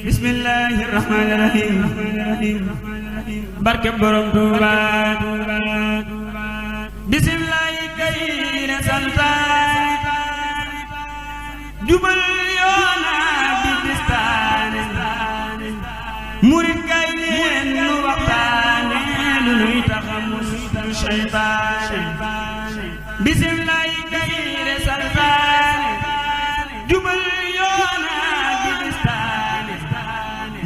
bismillahi rahmani rahim barke borom Tuuba bismillahi kay ne santaane jubal yoona bi distaane murit kay leen nu waxtaane lu nuy taxamus seytaane bismillahi kay ne santaane jubal yoona bi distaane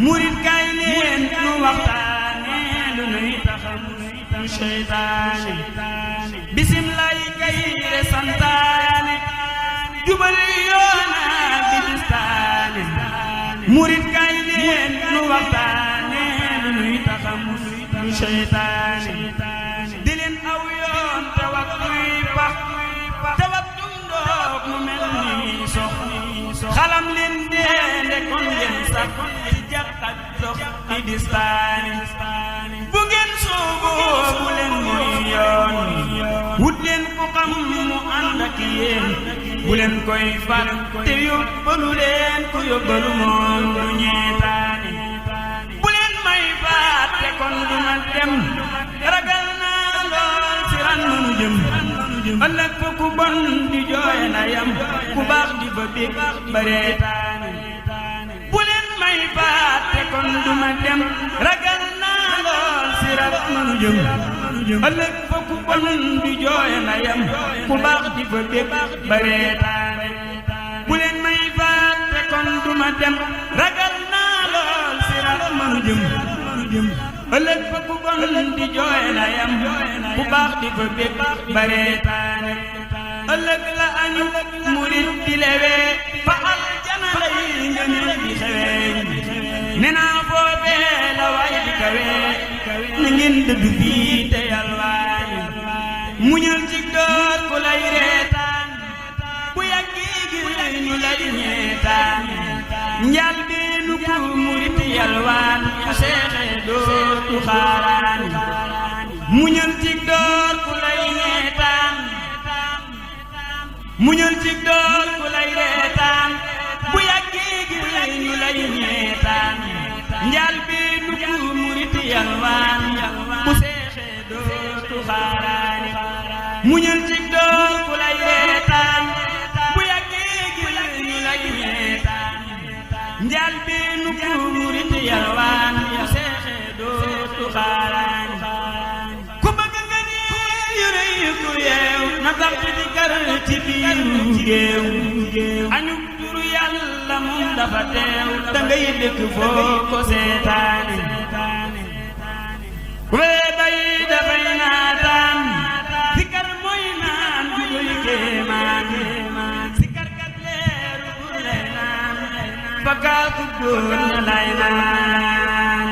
murit kay leen nu waxtaane lu nuy taxamus seytaane bismillahi kay ne santaane jubal yoona bi distaane murit kay leen nu waxtaane lu nuy taxamus seytaane di leen aw yoon te waxtuy pax te waxtum ndox mu mel ni sox xalam leen deende kon ngeen sax ci jàqat dox di distaane bu ngeen sooboo bu leen mooy yoon wut leen ku xam mu ànd ak yéen bu leen koy far te yóbbalu leen ku yóbbalu moom du ñeetaane bu leen may baat te kon du ma dem ragal naa lool si ran mënu jëm ëllëg fa ku bon di jooy na yam ku baax di fa bég bareetaane bu leen may baat te kon du ma dem ragal naa lool si ran mënu jëm ëllëg fa ku bon di jooy na yam ku baax di fa bég bareetaane bu leen may baat te kon du ma dem ragal naa lool si ran mënu jëm ëllëg fa ku bon di jooy na yam ku baax di fa bég bareetaane ëllëg la añu murit di lewee fa aljana lay ngëneel di xewee ne naa foofee la waay di kawee na ngeen dëddu fii te yalwaani muñal ci door ku lay reetaan bu yàggee gi ñu lay ñeetaan njaal beenu ku murit yalwaan ku seexee dootu xaaraan muñal ci door ku lay ñeetaan muñal ci door ku lay reetaan bu yàggee gi ñu lay ñeetaan njaal beenu ku murit yalwaan ku seexee dootu xaaraan muñal ci door ku lay reetaan bu yàggee gi ñu lay ñeetaan njaal beenu ku murit yalwaan ku seexee dootu xaaraan ku bëgg nga ni yu rëy ku yeew na sax di kër ci biiru géew añu turu yàlla moom dafa teew dangay dëkk foo ko seetaane wee day dafay naataan sikar mooy naan du koy kéemaan sikar kat leeru bu lay naan fa kaa ku góor ña lay naan